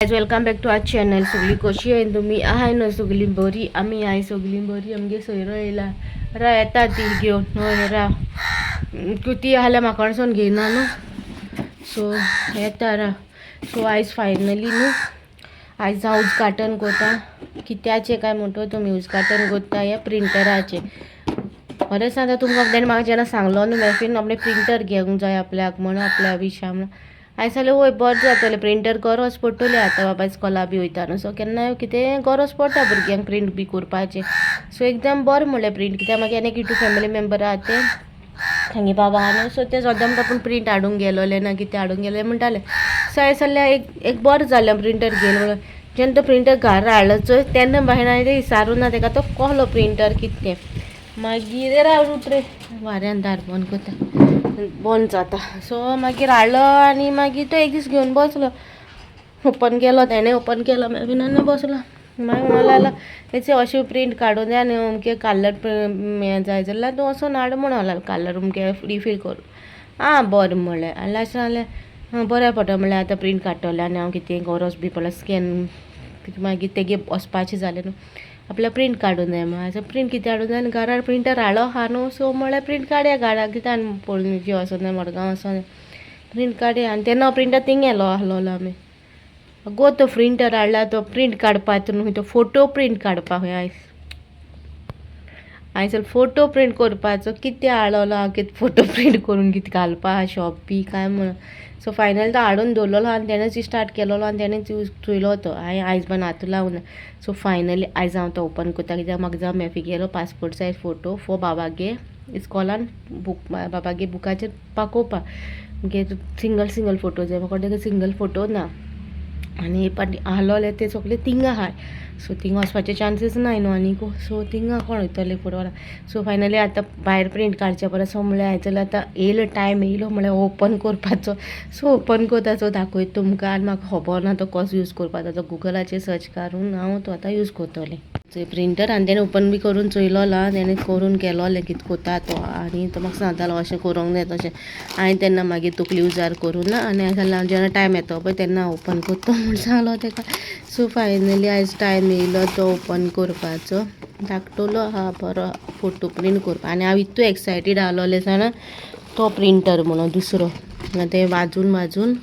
Guys, welcome back to our channel. सगळी कशी आहे तुम्ही? आहे ना सगळी बरी? आम्ही आहे सगळी बरी. आमगे सोयरो येयला रा येता ती घेवन. हय रा ती आल्या म्हाका घेयना न्हू, सो येता रा. सो आयज फायनली न्हू आयज हांव उद्घाटन करता. कित्याचें काय म्हणटा तुमी? उद्घाटन करता ह्या प्रिंटराचें. खरें सांगता तुमकां, तेणें म्हाका जेन्ना सांगलो न्हू मॅफीन आपणें प्रिंटर घेवंक जाय आपल्याक म्हणून, आपल्या विशा म्हणून, हांवें सांगलें वय बरें जातलें, प्रिंटर गरज पडटली आतां. बाबा इस्कॉला बी वयता न्हू, सो केन्नाय कितें गरज पडटा भुरग्यांक प्रिंट बी करपाचें. सो एकदम बरें म्हणलें प्रिंट, कित्याक मागीर आनी एक टू फॅमिली मेंबर आहा ते तेंगे बाबा आहा न्हू, सो ते सद्दां आपूण प्रिंट हाडूंक गेलोले ना कितें हाडूंक गेले म्हणटाले. सो हांवें सांगलें एक एक बरें जालें प्रिंटर घेवन म्हणून. जेन्ना तो प्रिंटर घरा हाडलो चोय, तेन्ना भायर हांवें विचारूं ना तेका तो कहलो प्रिंटर कितें. मागीर राव रे, वाऱ्यान दार बंद करता, बंद जाता. सो मागीर हाडलो आनी मागीर तो एक दीस घेवन बसलो, ओपन केलो तेणें, ओपन केलो मागीर आनी बसलो. मागीर म्हणूंक लागलो हेचे अशें प्रिंट काडून दी आनी अमके कलर हें जाय जाल्यार तूं वचोन हाड म्हणूंक लागलो, कलर अमके रिफील करून. आं बरें म्हणलें. आनी लास्ट सांगलें बरें पडटा म्हणलें, आतां प्रिंट काडटलें आनी हांव कितें गरज बी पडल्यार स्कॅन मागीर तेगे वचपाचें जालें न्हू, आपल्याक प्रिंट काडून जाय म्हणून. प्रिंट कितें हाडून जाय आनी घरार प्रिंटर हाडलो आहा न्हू, सो म्हणल्यार प्रिंट काडया घरा, कितें आनी पणजे वचोन जाय, मडगांव वचोन जाय, प्रिंट काडया. आनी तेन्ना प्रिंटर थिंग गेलो आहलोलो आमी. अगो तो प्रिंटर हाडला तो प्रिंट काडपाक न्हू, तो फोटो प्रिंट काडपाक. आयज आयज फोटो प्रिंट करपाचो कितें हाडलो हांव, कितें फोटो प्रिंट करून कितें घालपा शॉप बी काय म्हणून. सो फायनल तो हाडून दवरलेलो आनी तेणेच स्टार्ट केलोलो आनी तेणेच यूज चोयलो तो. हांवें आयज बान हातूं लावना. सो फायनली आयज हांव तो ओपन करता, कित्याक म्हाका जावं मॅफी गेलो पासपोर्ट सायज फोटो फॉर बाबागे इस्कॉलान बूक, बाबागे बुकाचेर पाकोवपा. मागीर सिंगल सिंगल फोटो जाय म्हाका, तेका सिंगल फोटो ना आनी पण आहलोले ते सगळे थिंगा आहाय. सो थिंगा वचपाचे चान्सीस नाय न्हू आनीक, सो थिंगा कोण वयतले फोटो. सो फायनली आतां भायर प्रिंट काडचे परस, सो म्हणल्यार हांवें जाल्यार आतां येयलो टायम येयलो म्हळ्यार ओपन करपाचो. सो ओपन करता, सो दाखयता तुमकां. आनी म्हाका खबर ना तो कसो यूज करपाचो, तो गुगलाचेर सर्च काडून हांव तो आतां यूज करतलें. प्रिंटर आनी तेणें ओपन बी करून चोयलोलो, तेणें करून केलोलें कितें करता तो. आनी तो म्हाका सांगतालो अशें करूंक जाय तशें. हांवें तेन्ना मागीर तकली उजार करूं ना आनी हांवें सांगलें जेन्ना टायम येता पळय तेन्ना ओपन करता म्हूण सांगलो तेका. सो फायनली आयज टायम येयलो तो ओपन करपाचो. धाकटुलो आहा बरो फोटो प्रिंट करपाक. आनी हांव इतू एक्सायटीड आहलोलें जाणा तो प्रिंटर म्हणून दुसरो. तें वाजून वाजून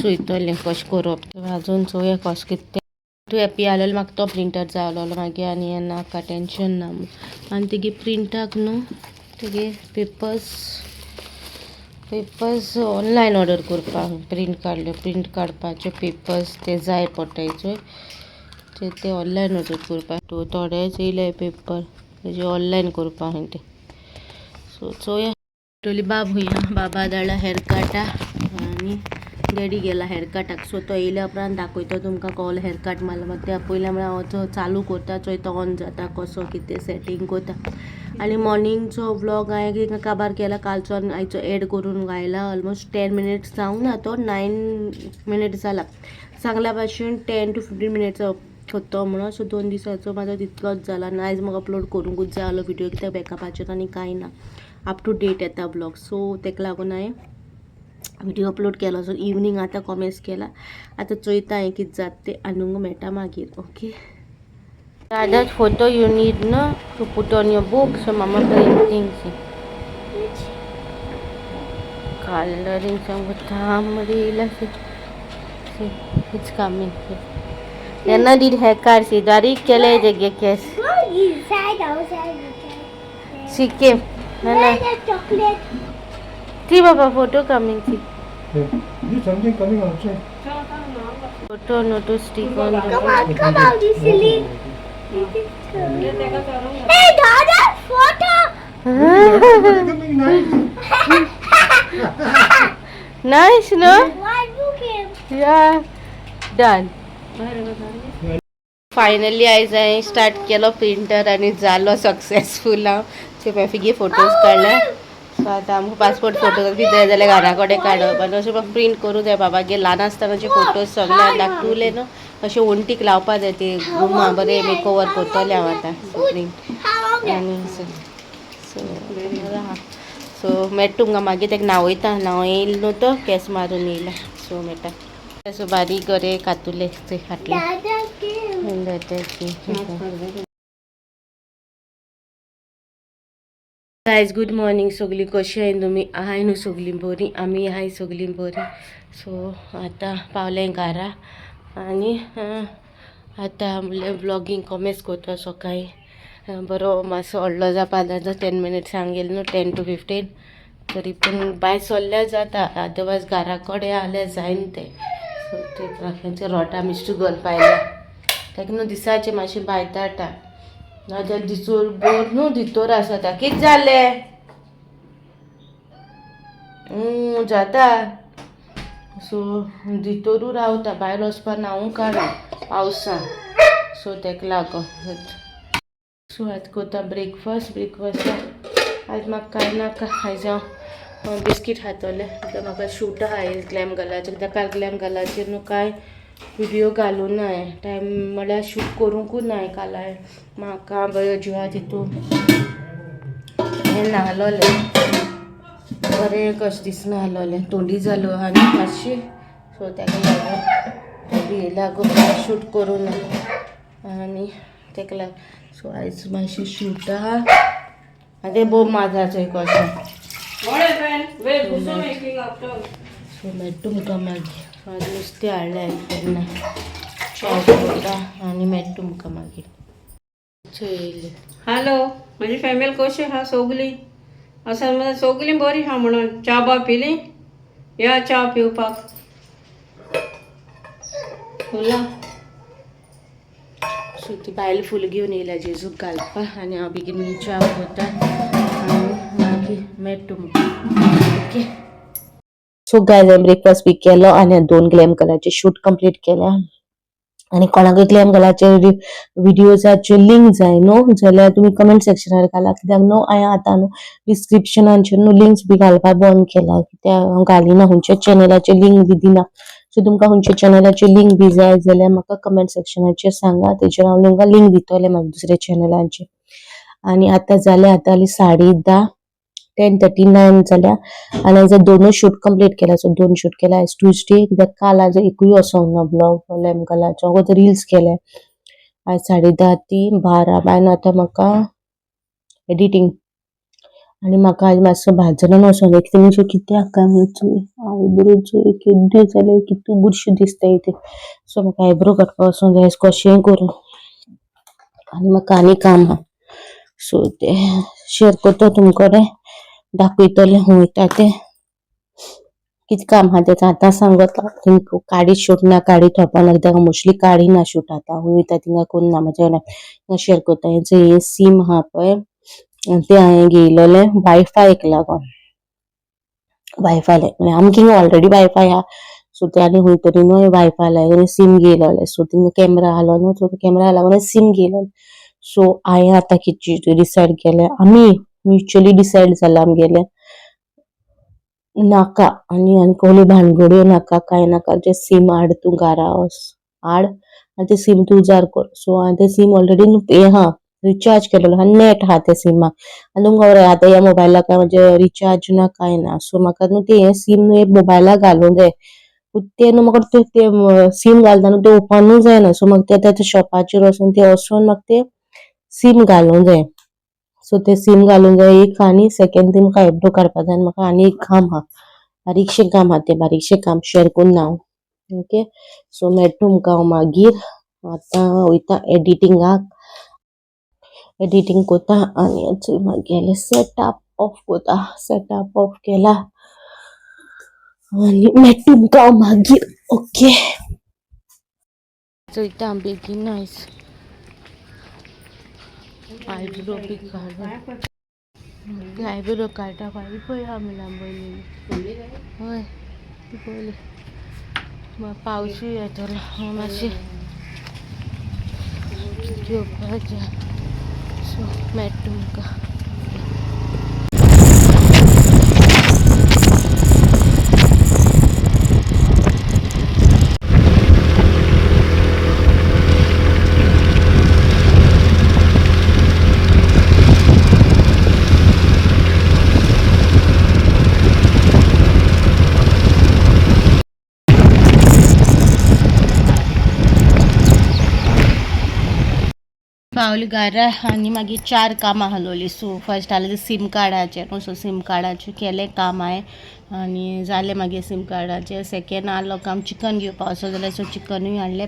चोयतलें कशें करप तें, वाजून चोवया कशें कितें तें. तूं हॅप्पी आहलेलो म्हाका तो प्रिंटर जाय आहलोलो मागीर आनी हें नाका टेंशन ना. आनी तेगे प्रिंटाक न्हू तेगे पेपर्स पेपर्स ऑनलायन ऑर्डर करपाक, प्रिंट काडले, प्रिंट काडपाचे पेपर्स ते जाय पडटाय चोय, ते ते ऑनलायन ऑर्डर करपाक. थोडेच येयले पेपर तेजे ऑनलायन करपाक आहाय ते. सो चोया बाब हुया बाबा धाडला हेअर कटा आनी डॅडी गेला हेअर कटाक. सो तो येयल्या उपरांत दाखयतो तुमकां कहलो हेअर कट मारला. मागीर ते पयलें म्हळ्यार हांव तो चालू करता, चोय तो ऑन जाता कसो कितें सेटींग करता. आनी मॉर्निंगचो व्लॉग हांवें काबार केला, कालचो आनी आयचो एड करून घायला. ऑलमोस्ट 10 मिनिट्स जावंक ना, तो 9 मिनिट्स जाला. सांगल्या भाशेन 10 टू 15 मिनिट्स करतो म्हणून. सो 2 दिसाचो म्हाजो तितलोच जाला आनी आयज म्हाका अपलोड करूंकूच जाय आहलो विडियो, कित्याक बॅकअपाचेर आनी कांय ना, अप टू डेट येता व्लॉग. सो तेका लागून हांवें विडियो अपलोड केलो. सो इवनींग आतां कॉमेन्स केला. आतां चोयता हांवें कितें जाता तें, आनीक मेळटा मागीर. Okay. That photo you need, no, to put on your book, so mama printing, see, coloring some see, see, it's coming. Nana did haircut, see, बारीक केले तेगे केस. Go inside, outside, inside. See, came Nana. Where's the chocolate? See baba, photo coming, see. Yeah. There's something coming outside. Photo no to stick on the Come on, come out, you silly. Hey, Dada, photo. Coming nice. Nice, no? Why you came? Yeah, done. Finally आयज हांवें start केलो printer आनी जालो successful. हांव ते मॅफिगे photos काडले. So आतां आमकां पासपोर्ट फोटो बी जाय जाल्यार घरा कडेन काडप आनी अशें म्हाका प्रिंट करूं जाय. बाबागेर ल्हान आसतनाचे फोटोज सगळे धाकटुले न्हू, अशें वण्टीक लावपा जाय ते रुमा बरें मेकओवर करतलें हांव आतां. सो प्रिंट आनी सो सो बरें आहा. सो मेळटा तुमकां मागीर. ताका न्हांवयता, न्हांव येयलो न्हू तो केंस मारून येयला. सो मेळटा. सो बारीक गोरे कातुले थंय खाटले. Dada came. Guys, good morning. सगळी कशी आहे तुमी? आहाय न्हू सगळीं बरी? आमी आहाय सगळीं बरी. सो आतां पावलें घरा आनी आतां म्हणल्यार व्लॉगींग कॉमेस करता. सकाळीं बरो मातसो व्हडलो जावपा जाता. 10 मिनिट्स गेले न्हू, 10 टू 15 तरी पूण भायर सरल्यार जाता, अदरवायज घरा कडेन आल्यार जायना तें. सो ते राख्यांचे रोटा मिश्टू घाल पायल्या ताका न्हू दिसाचें मातशें भायर धाडटा, नाजाल्यार दिसोर बोर न्हू भितर आसता. कितें जालें जाता. सो भितरू रावता, भायर वचपा न्हावूंक काडना पावसान. सो ताका लागून. सो आतां करता ब्रेकफास्ट. ब्रेकफास्टाक आयज म्हाका कांय नाका. आयज हांव बिस्कीट खातलें कित्याक म्हाका शूट आहा आयज ग्लॅम गलाचेर. कित्याक काल ग्लॅम गलाचेर न्हू कांय व्हिडियो घालूं ना हांवें. टायम म्हळ्यार शूट करूंकूच ना काल हांवें. म्हाका बरें जिवा तितून हें नाहलोलें, बरें कशें दिसना आहलोलें, थंडी जालो आनी मातशी. सो ताका लागून बी लागून शूट करूं ना आनी ताका लागून. सो आयज मातशें शूट आहा आनी तें बोब माजाचो कशें. What happened? Wait, who's making after? So मागीर तुमकां मागीर. आज नुस्तें हाडलें हांवें तेन्ना च्या करता आनी मागीर तुमकां मागीर चोयलें. हॅलो, म्हजी फॅमिली कशी आहा सोगली? आसा म्हणजे सोगलीं बरी आहा म्हणून च्या बा पिली. या च्या पिवपाक फुलां. सो ती बायल फूल घेवन येयल्या जेजूक घालपाक आनी हांव बेगीन बेगीन च्या करता आनी मागीर मेळटा तुमकां. ओके. सो गायज, हांवें ब्रेकफास्ट बी केलो आनी दोन ग्लॅम गलाचे शूट कंप्लीट केल्या. आनी कोणाकूय ग्लॅम गलाचे व्हिडियोजाचे लिंक जाय न्हू जाल्यार तुमी कमेंट सेक्शनार घाला, कित्याक न्हू हांवें आतां न्हू डिस्क्रिप्शनाचेर न्हू लिंक्स बी घालपाक बंद केला, कित्याक हांव घालिना, खंयच्या चॅनलाचे लिंक बी दिना. सो तुमकां खंयच्या चॅनलाची लिंक बी जाय जाल्यार म्हाका कमेंट सेक्शनाचेर सांगा. तेजेर हांव तुमकां लिंक दितलें मागीर दुसऱ्या चॅनलांचे. आनी आतां जालें, आतां जाली 10:30, 10:39 जाल्या आनी आयज दोनूय शूट कंप्लीट केला. सो दोन शूट केला आयज, ट्युजडे, कित्याक काल आयज एकूय वचोंक ना ब्लॉग लॅमगलाचो, फकत रिल्स केले. आयज 10:30 ती 12. बायन आतां म्हाका एडिटींग आनी म्हाका आयज मातसो बाजारान वचोंक जाय. कितें म्हणजे कित्याक काय म्हणून आयब्रो चोय केद्दे जाले, कितू बुरशे दिसता ते. सो म्हाका आयब्रो काडपाक वचोंक जाय कशेंय करून आनी म्हाका आनी काम आहा. सो ते शेयर करता तुमकां कडेन, दाखयतलें वयता तें कितें काम आहा तें आतां सांगता. तुमकां काडी शूट ना, काडी थोपना, कित्याक मोस्टली काडी ना शूट. आतां वयता थिंगा कोन्ना म्हाज्या वांगडा शेयर करता. हें सीम आहा पळय, तें हांवें घेयलेलें वायफायक लागून. वायफाय लाय म्हळ्यार आमकां हिंगा ऑलरेडी वायफाय आहा. सो ते आनी खंय तरी न्हू वायफाय लाय सीम घेयलेलें. सो थिंगा कॅमरा आहलो न्हू, सो कॅमरा लागून सीम घेयलेलें. सो हांवें आतां कितें डिसायड केलें, आमी म्युच्युअली डिसायड जाला आमगेलें, नाका आनी आनी कसल्यो भानगड्यो नाका, कांय नाका. जें सीम हाड, तूं घरा वच हाड आनी तें सीम तूं उजार कर. सो हांवें तें सीम ऑलरेडी हें आहा, रिचार्ज केलेलो आहा, नॅट आहा त्या सिमाक. आनी तुमकां खबर आहा आतां ह्या मोबायलाक काय म्हणजे रिचार्ज ना कांय ना. सो म्हाका न्हू तें हें सीम न्हू मोबायलाक घालूंक जाय. पूण तें न्हू म्हाका तें सीम घालता न्हू तें ओपनूय जायना. सो म्हाका तें त्या शॉपाचेर वचून तें वचून म्हाका तें सीम घालूंक जाय. सो तें सीम घालूंक जाय एक आनी सेकेंड थिंग म्हाका आयब्रो काडपाक जाय आनी म्हाका आनी एक काम आहा, बारीकशें काम आहा. तें बारीकशें काम शेयर करून हांव. ओके, सो मेळटा तुमकां हांव मागीर. आतां वयता एडिटिंगाक, एडिटींग करता आनी मागीर सेटअप ऑफ करता. सेटअप ऑफ केला आनी मेळटा तुमकां हांव मागीर. ओके, चोयता हांव बेगीन आयज आयब्रो बी काडून. आयब्रो काडटा फाल्यां पळय आमी लांबयलेली. हय, ती पळयली. पावसूय येतलो, मातशें घेवपाचें. सो मेळटा तुमकां. पावली घरा आनी मागीर चार कामां आहलोलीं. सो फर्स्ट आहलें तें सीम कार्डाचें न्हू, सो सीम कार्डाचें केलें काम हांवें आनी जालें मागीर सीम कार्डाचें. सेकेंड आहलो काम चिकन घेवपा वचो जाल्यार, सो चिकनूय हाडलें.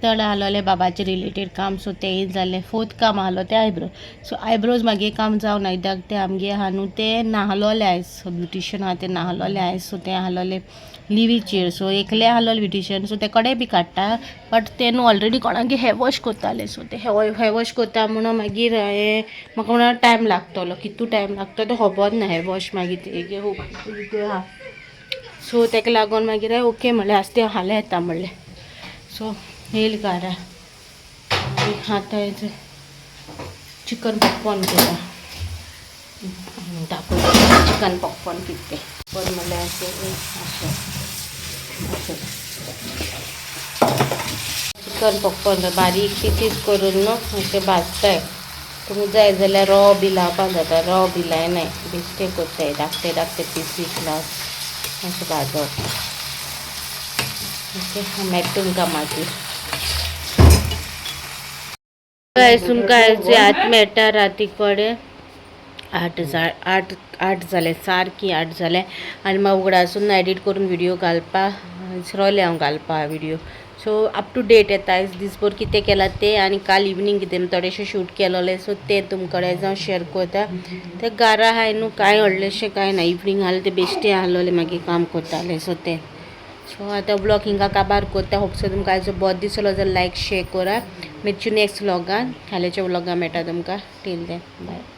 थर्ड आहलोलें बाबाचें रिलेटेड काम, सो तेंय जालें. फोर्थ काम आहलो तें आयब्रो. सो आयब्रोज मागीर काम जावना कित्याक तें आमगे आहा न्हू तें नाहलोलें आयज, ब्युटिशियन आहा तें नाहलोलें आयज. सो तें आहलोलें लिवीचेर, सो एकलें आहलोलें ब्युटिशियन, सो ते कडेन बी काडटा, बट तें न्हू ऑलरेडी कोणागे हेर वॉश कोत्तालें. सो तें हेर वॉश कोत्ता म्हणून मागीर हांवें म्हाका म्हणून टायम लागतलो, कितू टायम लागतलो तें खबर ना. हेर वॉश मागीर तेगे आहा, सो तेका लागून मागीर हांवें ओके म्हणलें, आज तें हाल्यां येता म्हणलें. सो येयल घरा, आतां हेजें चिकन पॉपकॉर्न केलां, दाखयता चिकन पॉपकॉर्न कितें तें. पॉपकॉर्न म्हणल्यार अशें अशें अशें चिकन पॉपकॉर्न बारीक पिसीस करून न्हू अशें भाजताय. तुमकां जाय जाल्यार रवो बी लावपाक जाता, रवो बी लायनाय, बेश्टे कोत्ताय, धाकटे धाकटे पिसीस लावन अशें भाजप. ओके, मेळटा तुमकां मागीर. तुमकां आयज आत मेळटा. राती कडेन 8 जा 8 8 जाले, सारकी 8 जाले आनी म्हाका उगडासून एडिट करून व्हिडियो घालपा विसरोलें हांव घालपा video. So up to date येता. आयज दीसभर कितें केलां तें आनी काल इवनींग कितें थोडेशें शूट केलोलें, सो तें तुमकां कडेन हांव शेअर करता. तें घरा आहाय न्हू, कांय व्हडलेंशें कांय ना. इवनींग आहलें तें बेश्टें आहलोलें, मागीर काम करतालें, सो तें. सो आतां व्लॉग हिंगा काबार करता. होप सो तुमकां आयचो बरो दिसलो जाल्यार लायक, शेअर करा. मेळचू नेक्स्ट व्लॉगान. फाल्यांच्या व्लॉगान मेळटा तुमकां. Till then, bye.